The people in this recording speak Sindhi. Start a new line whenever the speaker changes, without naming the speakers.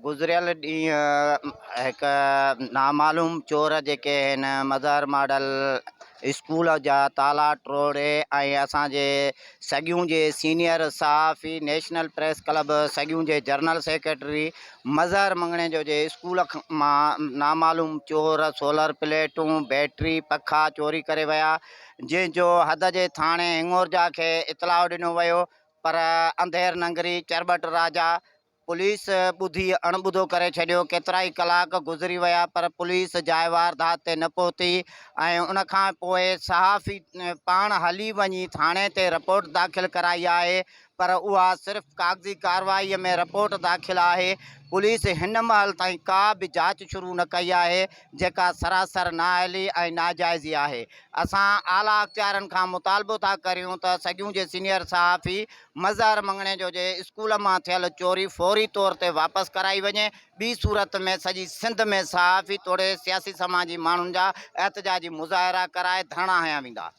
گذريل ڏينهن هڪ نامعلوم چور جيڪي هن مظهر ماڊل اسڪول جا تالا ٽوڙي ۽ اسان جي سڳيون جي سينيئر صحافي نيشنل پريس ڪلب سڳيون جي جنرل سيڪريٽري مظهر مڱڻيجو جي اسڪول مان نامعلوم چور سولر پليٽون بيٽري پکا چوري ڪري ويا جنهن جو حد جي ٿاڻي هڱورجا کي اطلاع ڏنو ويو پر انڌير ننگري چرٻٽ راجا پوليس ٻڌي اڻ ٻڌو ڪري ڇڏيو، ڪيترائي ڪلاڪ گذري ويا پر پوليس جاء واردات تي نه پهتي ۽ ان کان پوء صحافي پاڻ هلي وڃي ٿاڻي تي رپورٽ داخل ڪرائي آهي پر اها صرف ڪاغذي ڪارروائي ۾ رپورٽ داخل آهي، پوليس هن مهل تائين ڪا به جاچ شروع نه ڪئي آهي جيڪا سراسر نااهلي ۽ ناجائزي آهي. اسان اعليٰ اختيارن کان مطالبو ٿا ڪريون ته سڳيون جي سينيئر صحافي مظهر مڱڻيجو جي اسڪول مان ٿيل چوري فوري طور تي واپس ڪرائي وڃي ٻي صورت ۾ سڄي سنڌ ۾ صحافي توڙي سياسي سماجي ماڻهن جا احتجاجي مظاهرا ڪرائي ڌرڻا هنيا ويندا.